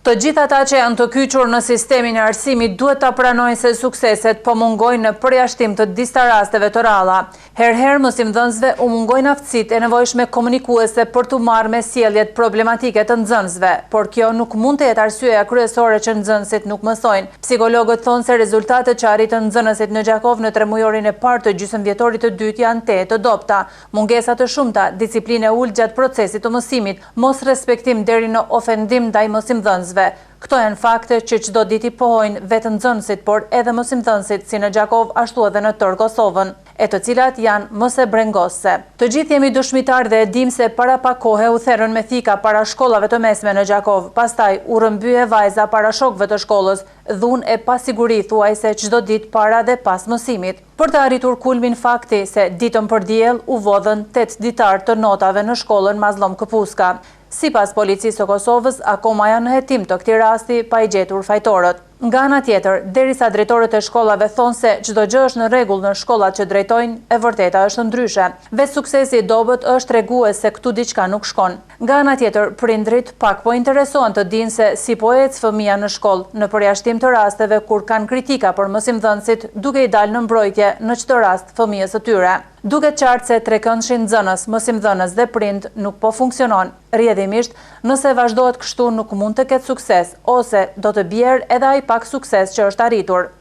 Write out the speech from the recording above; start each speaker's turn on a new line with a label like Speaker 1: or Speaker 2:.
Speaker 1: Të gjithë ata që janë të kyçur në sistemin e arsimit duhet ta pranojnë se sukseset po mungojnë në përjashtim të disa rasteve të rralla. Herë-herë mësimdhënësve u mungojnë aftësitë e nevojshme komunikuese për t'u marrë me sjelljet problematike të nxënësve, por kjo nuk mund të jetë arsyeja kryesore që nxënësit nuk mësojnë. Psikologët thonë se rezultatet që arritën nxënësit në Gjakovë në tremujorin e parë të gjysëmvjetorit të dytë janë tejet të dobëta. Mungesa të shumta, disiplinë e ulët gjatë procesit të mësimit, mosrespektim deri në ofendim ndaj mësimdhënësve. Këto janë fakte që çdo ditë i pohojnë vetë nxënësit, por edhe mësimdhënësit si në Gjakovë ashtu edhe në tërë Kosovën, e të cilat janë më se brengosëse. Të gjithë jemi dëshmitarë dhe e dimë se para pak kohe u therën me thika para shkollave të mesme në Gjakovë, pastaj u rrëmbye vajza para shokëve të shkollës, dhunë e pasiguri thuajse çdo ditë para dhe pas mësimit. Për të arritur kulmin fakti se ditën për diell u vodhën tetë ditarë të notave në shkollën Mazllum Këpuska. Sipas Policisë së Kosovës akoma janë në hetim të këtij rasti pa i gjetur fajtorët. Nga ana tjetër, derisa drejtorët e shkollave thonë se çdo gjë është në rregull në shkollat që drejtojnë, e vërteta është ndryshe. Vetë suksesi i dobët është tregues se këtu diçka nuk shkon. Nga ana tjetër, prindërit pak po interesohen të dinë se si po ecë fëmija në shkollë, në përjashtim të rasteve kur kanë kritika për mësimdhënësit duke i dalë në mbrojtje në çdo rast fëmijës së tyre. Duket qartë se trekëndëshi nxënës, mësimdhënës dhe prind nuk po funksionon. Rrjedhimisht, nëse vazhdohet kështu nuk mund të ketë sukses, ose do të bjerë edhe ai pak sukses që është arritur.